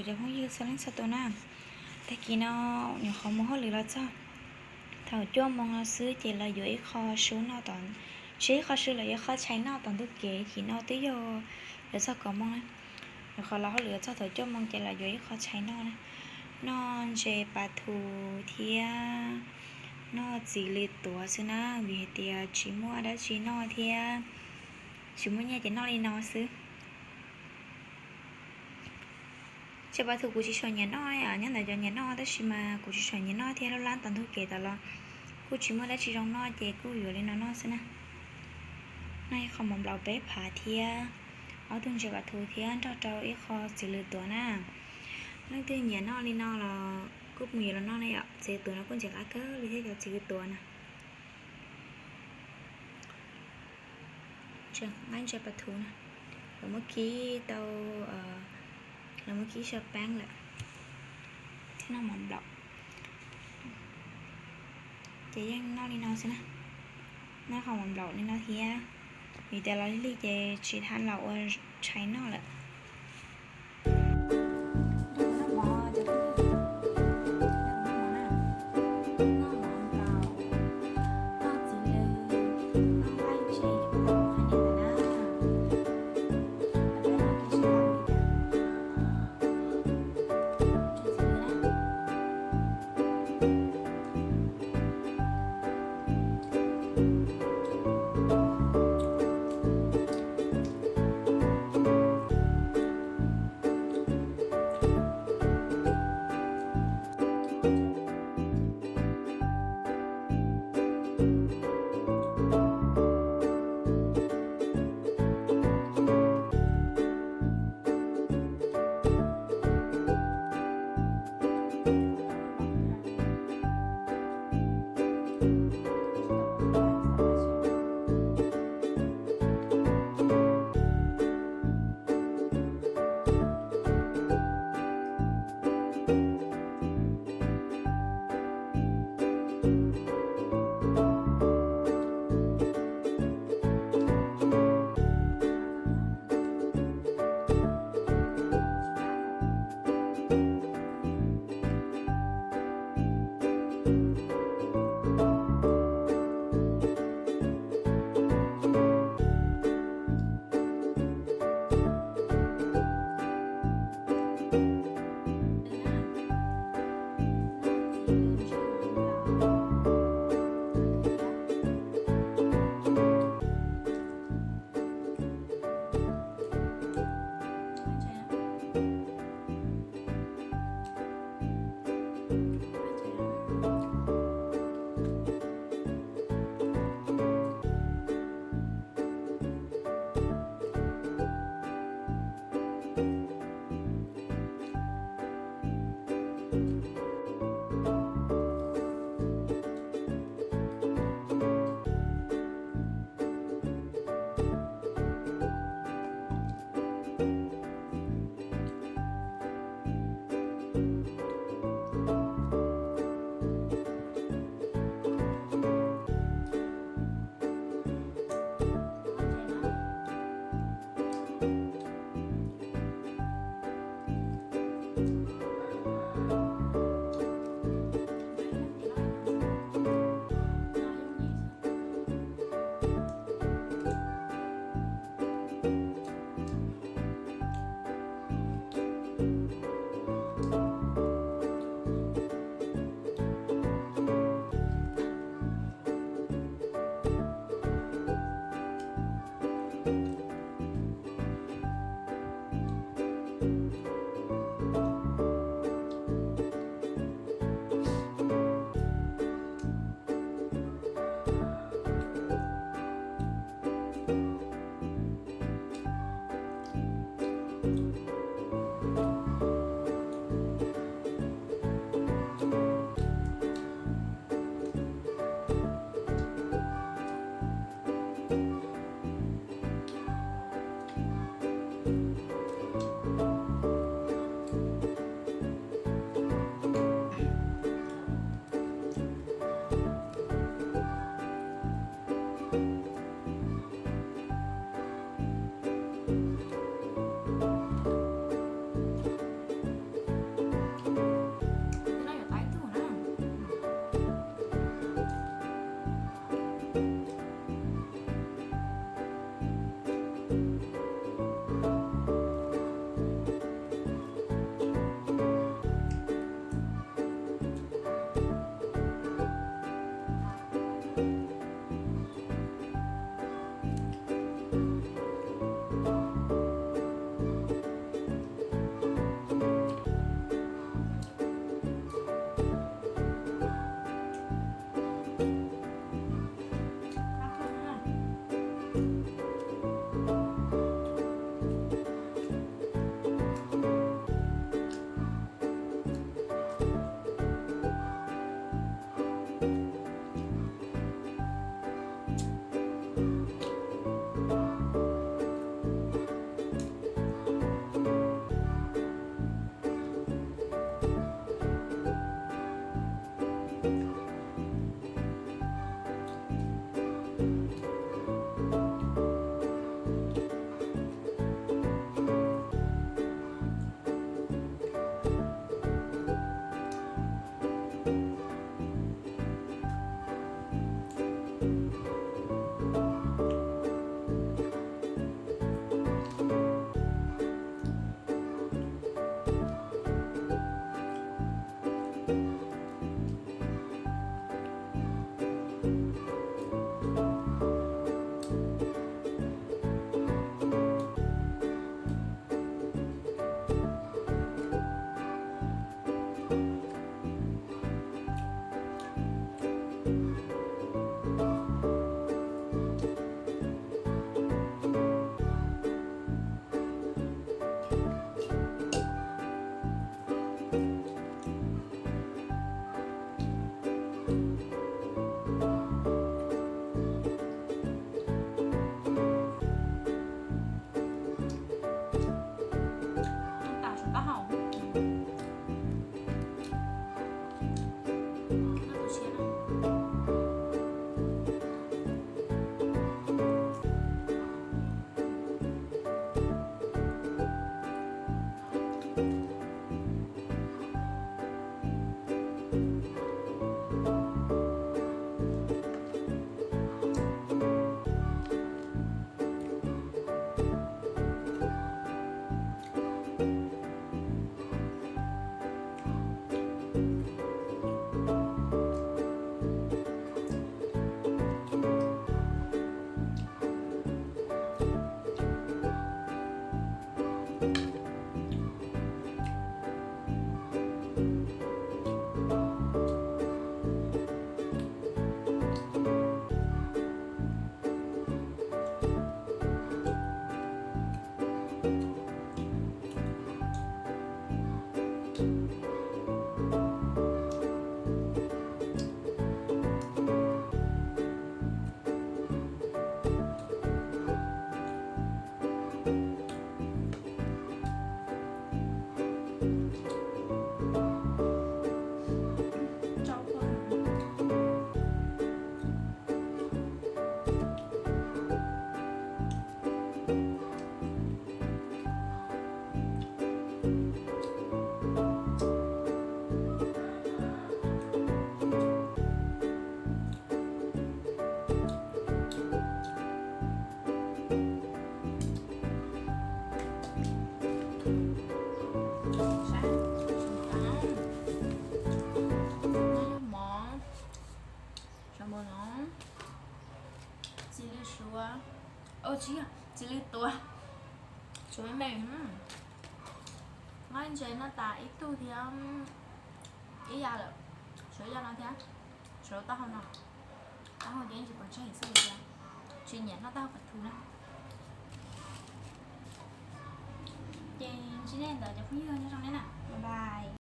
Cov phooj ywg txhua leej txhua tus na, tag kis no nyuam qhuav mus hauj lwm los txog, thaum cuaj moo no xwb ces los yuav ib qho su noj tom, tsis ib qho su los yuav ib qho tshais noj tom ntug kev, thaum no twb yog yuav txog kaum moo na. Nyuam qhuav los hauj lwm los txog thaum cuaj moo ces los yuav ib qho tshais noj na, noj ntses pas thu thiab noj txiv lws tuav xwb na, vim hais tias tsis muaj dab tsi noj thiab, tsis muaj nyiaj ces noj li no xwb. Ntses pas thu kuv tsis tshua nyiam noj, nyob ntawm cov nyiam noj tab sis mas kuv tsis tshua nyiam noj thiab, lub lab tom ntug kev tas los kuj tsis muaj dab tsi zoo noj ces kuj yuav li no noj xwb na. Noj ib qho mov nplaum peb phav thiab ob tug ntses pas thu thiab nrog rau ib qho txiv lws tuav na. Leej twg nyiam noj li no los kuj mus yuav los noj na yom, txiv lws tuav no kuj ntxim qab kawg li thiab cov txiv lws tuav na. Ntses pas thu na, lawv muab kib tau, lawv muab kib so peeb lawm thiab noj mov nplaum. Ces yeej noj li no xwb na, noj qhov mov nplaum li no thiab, vim tias los lig lig ces tsis tau los ua tshais noj lawm. Ua, tsis, tsis li tuav, tshuav me me. Noj ntses no tas ib tug thiab ib yam lawm, tshuav ib yam no thiab, tshuav taub hau no. Taub hau ces tsis pom tseg xwb li tias tsis nyiam noj taub hau pam thu na. Ces ntsib nej ntawd cov phooj ywg, nyob zoo nej na, bye bye.